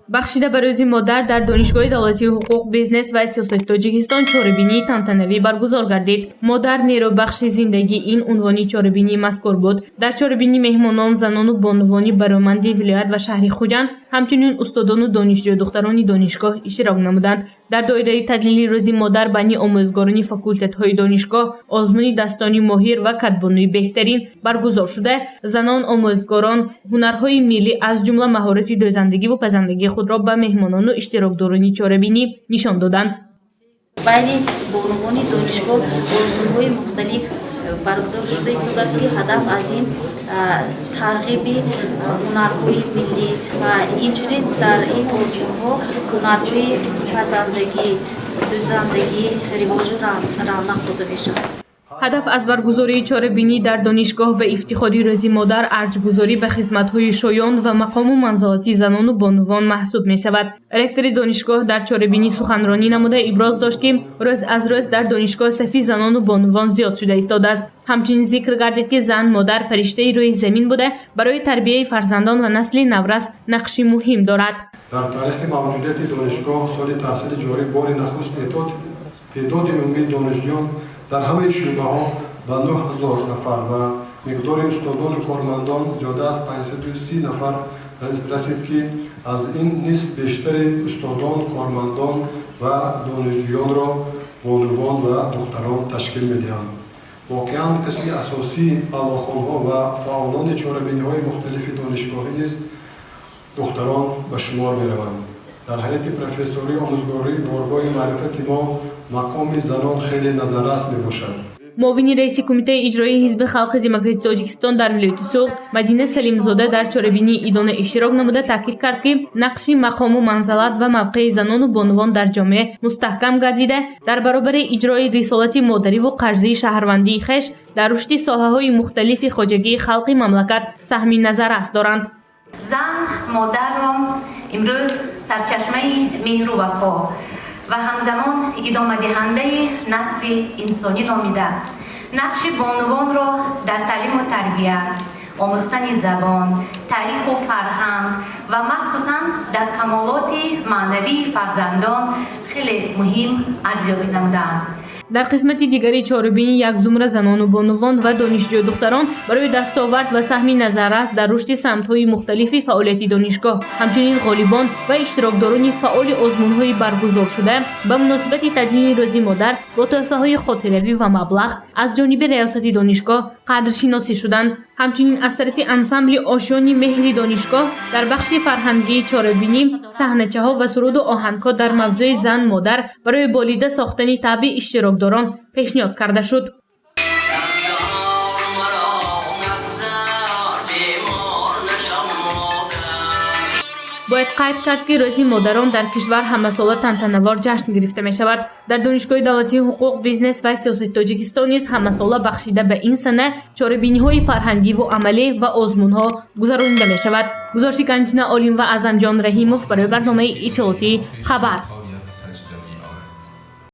Бахшида ба Рӯзи модар дар Донишгоҳи давлатии ҳуқуқ, бизнес ва сиёсати Тоҷикистон чорабинии тантанавӣ баргузор гардид. «Модар — нерӯбахши зиндагӣ» — ин унвони чорабинии мазкур буд. Дар чорабинӣ меҳмонон, занону бонувони бароманди вилоят ва шаҳри Хуҷанд, ҳамчунин устодону донишҷӯ духтарони донишгоҳ иштирок намуданд. Дар доираи таҷлили Рӯзи модар байни омӯзгорони факултетҳои донишгоҳ озмуни «Дастони моҳир» ва «Кадбонуи беҳтарин» баргузор шуда, занон омӯзгорон ҳунарҳои миллӣ, аз ҷумла маҳорати дӯзандагиву пазандагии худро ба меҳмонону иштирокдорони чорабинӣ нишон доданд. Байни бонувони донишгоҳ озмунҳои мухталиф баргузор шуда истодааст, ки ҳадаф аз ин тарғиби ҳунарҳои миллӣ ва инчунин дар ин озмунҳо ҳунарҳои пазандагӣ, дӯзандагӣ ривоҷу равнақ дода мешавад. Ҳадаф аз баргузории чорабинӣ дар донишгоҳ ба ифтихори Рӯзи модар арҷгузорӣ ба хизматҳои шоён ва мақому манзалати занону бонувон маҳсуб мешавад. Ректори донишгоҳ дар чорабинӣ суханронӣ намуда, иброз дошт, ки рӯз аз рӯз дар донишгоҳ сафи занону бонувон зиёд шуда истодааст. Ҳамчунин зикр гардид, ки зан, модар фариштаи рӯи замин буда, барои тарбияи фарзандон ва насли наврас нақши муҳим дорад. Дар таърихи мавҷудияти донишгоҳ соли таҳсили ҷорӣ бори нахуст теъдоди умумии донишҷӯён дар ҳамаи шӯъбаҳо ба 9000 нафар ва миқдори устодону кормандон зиёда аз 530 нафар расид, ки аз ин нисф бештари устодон, кормандон ва донишҷӯёнро бонувон ва духтарон ташкил медиҳанд. Воқеан, қисми асосии аллохонҳо ва фаъолони чорабиниҳои мухталифи донишгоҳӣ низ духтарон ба шумор мераванд. Дар ҳайати профессории омӯзгории боргоҳи маърифати мо мақоми занон хеле назаррас мебошад. Муовини раиси Кумитаи иҷроии Ҳизби халқи демократии Тоҷикистон дар вилояти Суғд Мадина Салимзода дар чорабинии идона иштирок намуда, таъкид кард, ки нақши мақому манзалат ва мавқеи занону бонувон дар ҷомеа мустаҳкам гардида, дар баробари иҷрои рисолати модариву қарзии шаҳрвандии хеш дар рушди соҳаҳои мухталифи хоҷагии халқи мамлакат саҳми назаррас доранд. Зан, модарро имрӯз сарчашмаи меҳру вафо ва ҳамзамон идомадиҳандаи насли инсонӣ номида, нақши бонувонро дар таълиму тарбия, омӯхтани забон, таъриху фарҳанг ва махсусан дар камолоти маънавии фарзандон хеле муҳим арзёбӣ намудаанд. Дар қисмати дигари чорабинӣ як зумра занону бонувон ва донишҷӯ духтарон барои дастовард ва саҳми назаррас дар рушди самтҳои мухталифи фаъолияти донишгоҳ, ҳамчунин ғолибон ва иштирокдорони фаъоли озмунҳои баргузоршуда ба муносибати таҷлили Рӯзи модар бо тӯҳфаҳои хотиравӣ ва маблағ аз ҷониби раёсати донишгоҳ қадршиносӣ шуданд. Ҳамчунин аз тарафи ансамбли «Ошёни меҳри» донишгоҳ дар бахши фарҳангии чорабинӣ саҳначаҳо ва суруду оҳангҳо дар мавзӯи зан, модар барои болида сохтани табъи иштирокдорон пешниҳод карда шуд. Нагзор маро, нагзор, бемор нашам, модар. Бояд қайд кард, ки Рӯзи модарон дар кишвар ҳамасола тантанавор ҷашн гирифта мешавад. Дар Донишгоҳи давлатии ҳуқуқ, бизнес ва сиёсати Тоҷикистон низ ҳамасола бахшида ба ин сана чорабиниҳои фарҳангиву амалӣ ва озмунҳо гузаронида мешавад. Гузориши Ганҷина Олим ва Аъзамҷон Раҳимов барои барномаи иттилоотии «Хабар».